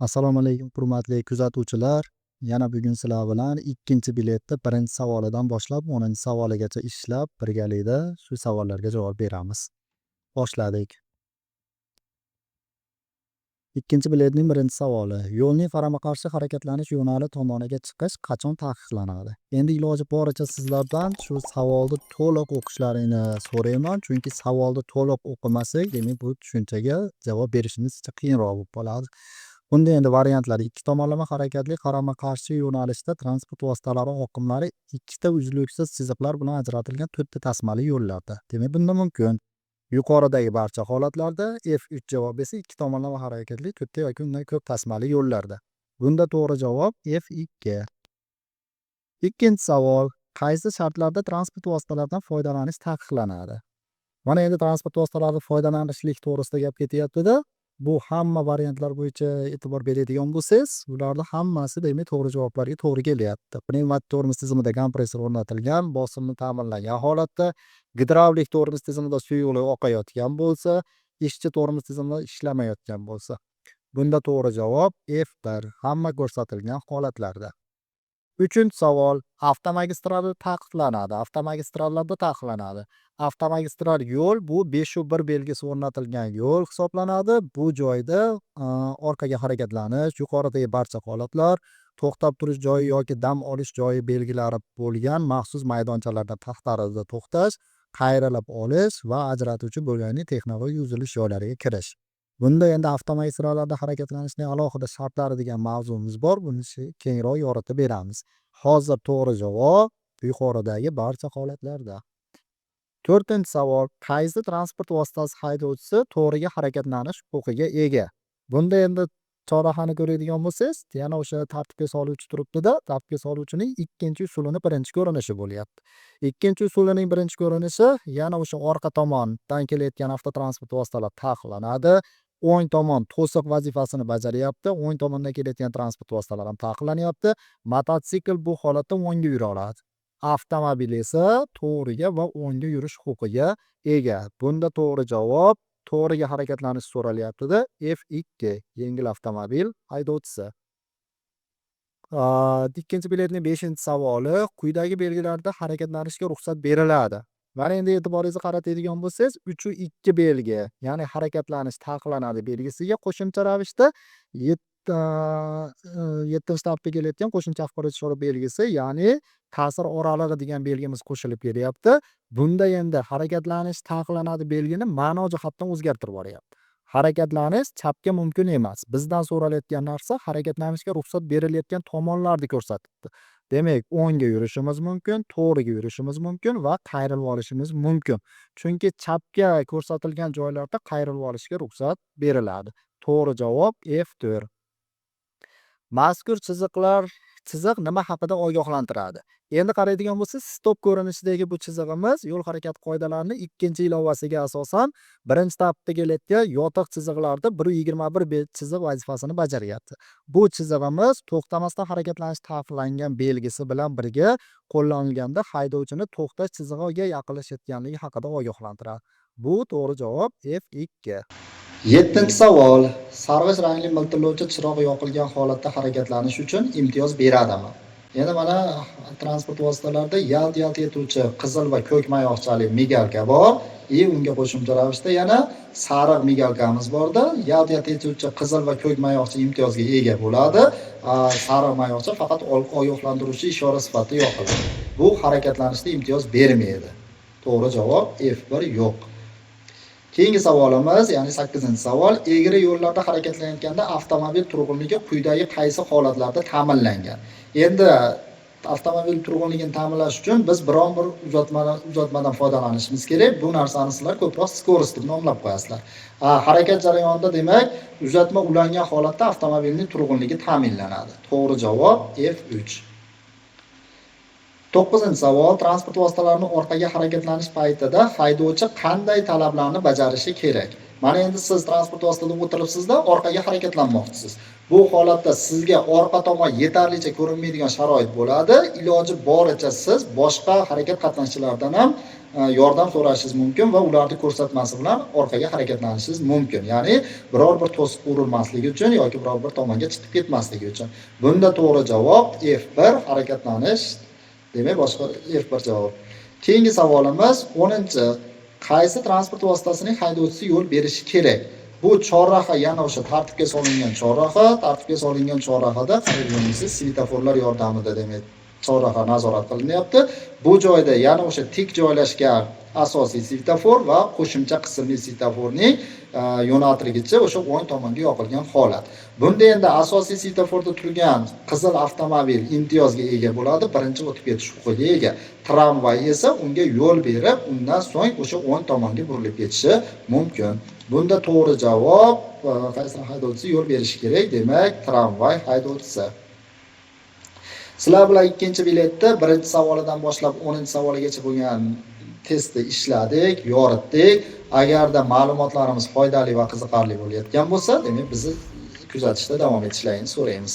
Assalomu alaykum, hurmatli kuzatuvchilar. Yana bugun sizlar bilan ikkinchi biletni birinchi savolidan boshlab 10-savoligacha ishlab, birgalikda shu savollarga javob beramiz. Boshladik. Ikkinchi biletning birinchi savoli. Yo'lning qarama-qarshi harakatlanish yo'nali tomoniga chiqish qachon taqiqlanadi? Endi iloji boricha sizlardan shu savolni to'liq o'qishlaringni so'rayman, chunki savolni to'liq o'qimasak, demak, bu tushunchaga javob berishimiz qiyinroq bo'lib qoladi. Bunda endi variantlar: ikki tomonlama harakatli qarama-qarshi yo'nalishda transport vositalari oqimlari ikkita uzluksiz chiziqlar bilan ajratilgan to'rtta tasmali yo'llarda. Demak, bunda mumkin. Yuqoridagi barcha holatlarda, F3 javob esa ikki tomonlama harakatli to'rtta yoki undan ko'p tasmali yo'llarda. Bunda to'g'ri javob F2. Ikkinchi savol. Qaysi shartlarda transport vositalaridan foydalanish taqiqlanadi? Mana endi transport vositalaridan foydalanishlik to'g'risida gap ketyapti-da. Bu hamma variantlar bo'yicha e'tibor beradigan bo'lsangiz, ularni hammasi, demak, to'g'ri javoblarga to'g'ri kelyapti. Pnevmatik tormoz tizimida kompressor o'rnatilgan, bosimni ta'minlagan holatda, gidravlik tormoz tizimida suyuqlik oqayotgan bo'lsa, ishchi tormoz tizimida ishlamayotgan bo'lsa. Bunda to'g'ri javob F1, hamma ko'rsatilgan holatlarda. Uchinchi savol. Avtomagistral taqiqlanadi. Avtomagistrallarda taqiqlanadi. Avtomagistral yo'l bu 5 1 belgisi o'rnatilgan yo'l hisoblanadi. Bu joyda orqaga harakatlanish, yuqoridagi barcha holatlar, to'xtab turish joyi yoki dam olish joyi belgilari bo'lgan maxsus maydonchalarda taxt to'xtash, qayrilib olish va ajratuvchi bo'lganlik texnologik uzilish joylariga kirish. Bunda endi avtomagistrallarda harakatlanishning alohida shartlari degan mavzumiz bor. Buni kengroq yoritib beramiz. Hozir to'g'ri javob yuqoridagi barcha holatlarda. To'rtinchi savol. Qaysi transport vositasi haydovchisi to'g'riga harakatlanish huquqiga ega? Bunda endi chorrahani ko'radigan bo'lsangiz, yana o'sha tartibga soluvchi turibdida, tartibga soluvchining ikkinchi usulini birinchi ko'rinishi bo'lyapti. Ikkinchi usulining birinchi ko'rinishi yana o'sha orqa tomondan kelayotgan avtotransport vositalari taqiqlanadi. O'ng tomon to'siq vazifasini bajaryapti. O'ng tomondan kelayotgan transport vositalari ham taqiqlanyapti. Mototsikl bu holatda o'ngga yura oladi. Avtomobil esa to'g'riga va o'ngga yurish huquqiga ega. Bunda to'g'ri javob, to'g'riga harakatlanish so'ralyaptida, F2, yengil avtomobil haydovchisi. Ikkinchi biletning 5-savoli. Quyidagi belgilarda harakatlanishga ruxsat beriladi. Mana endi e'tiboringizni qaratadigan bo'lsangiz, 3 u 2 belgi, ya'ni harakatlanish taqiqlanadi belgisiga qo'shimcha ravishda yettinchi tartibda kelayotgan qo'shimcha axborot ishora belgisi, ya'ni ta'sir oralig'i degan belgimiz qo'shilib kelyapti. Bunda endi harakatlanish taqiqlanadi belgini ma'no jihatdan o'zgartirib yuboryapti. Harakatlanish chapga mumkin emas. Bizdan so'ralayotgan narsa harakatlanishga ruxsat berilayotgan tomonlarni ko'rsatibdi. Demak, o'ngga yurishimiz mumkin, to'g'riga yurishimiz mumkin va qayrilib olishimiz mumkin. Chunki chapga ko'rsatilgan joylarda qayrilib olishga ruxsat beriladi. To'g'ri javob F4. Mazkur chiziq nima haqida ogohlantiradi? Endi qaraydigan bo'lsak, stop ko'rinishidagi bu chizig'imiz yo'l harakati qoidalarining ikkinchi ilovasiga asosan birinchi tartibda kelayotgan yotiq chiziqlarda 1.21 chiziq vazifasini bajaryapti. Bu chizig'imiz to'xtamasdan harakatlanish taqiqlangan belgisi bilan birga qo'llanilganda haydovchini to'xtash chizig'iga yaqinlashayotganligi haqida ogohlantiradi. Bu to'g'ri javob F2. Yettinchi savol. Sarg'ish rangli miltillovchi chiroq yoqilgan holatda harakatlanish uchun imtiyoz beradimi? Endi mana transport vositalarida yalt-yalt etuvchi qizil va ko'k mayoqchali мигалка bor и unga qo'shimcha ravishda yana sariq мигалка miz borda. Yalt-yalt etuvchi qizil va ko'k mayoqcha imtiyozga ega bo'ladi. Sariq mayoqcha faqat ogohlantiruvchi ishora sifatida yoqiladi. Bu harakatlanishda imtiyoz bermaydi. To'g'ri javob F1, yo'q. Keyingi savolimiz, ya'ni 8-savol. Egri yo'llarda harakatlanayotganda avtomobil turg'unligi quyidagi qaysi holatlarda ta'minlangan? Endi avtomobil turg'unligini ta'minlash uchun biz biron bir uzatmadan foydalanishimiz kerak. Bu narsani sizlar ko'proq скорость deb nomlab qo'yasizlar. Harakat jarayonida, demak, uzatma ulangan holatda avtomobilning turg'unligi ta'minlanadi. To'g'ri javob F3. 9-savol. Transport vositalarini orqaga harakatlanish paytida haydovchi qanday talablarni bajarishi kerak? Mana endi siz transport vositasida o'tiribsizda, orqaga harakatlanmoqchisiz. Bu holatda sizga orqa tomon yetarlicha ko'rinmaydigan sharoit bo'ladi. Iloji boricha siz boshqa harakat qatnashchilaridan ham yordam so'rashingiz mumkin va ularni ko'rsatmasi bilan orqaga harakatlanishingiz mumkin. Ya'ni biror bir to'siq urilmasligi uchun yoki biror bir tomonga chiqib ketmasligi uchun. Bunda to'g'ri javob F1 harakatlanish, demak boshqa F1 javob. Keyingi savolimiz 10-chi. Qaysi transport vositasining haydovchisi yo'l berishi kerak? Bu chorraha yana o'sha tartibga solingan chorraha, tartibga solingan chorrahada qarayapsiz, svetoforlar yordamida demak chorraha nazorat qilinyapti. Bu joyda yana o'sha tik joylashgan asosiy svetofor va qo'shimcha qismli svetoforning yo'naltirgichi o'sha o'ng tomonga yoqilgan holat. Bunda endi asosiy svetoforda turgan qizil avtomobil imtiyozga ega bo'ladi, birinchi o'tib ketish huquqiga ega. Tramvay esa unga yo'l berib, undan so'ng o'sha o'ng tomonga burilib ketishi mumkin. Bunda to'g'ri javob qaysi haydovchisi yo'l berishi kerak? Demak, tramvay haydovchisi. Sizlar bilan ikkinchi biletda birinchi savolidan boshlab 10-savoligacha bo'lgan testni ishladik, yoritdik. Agarda ma'lumotlarimiz foydali va qiziqarli bo'layotgan bo'lsa, demak bizni kuzatishda davom etishlaringni so'raymiz.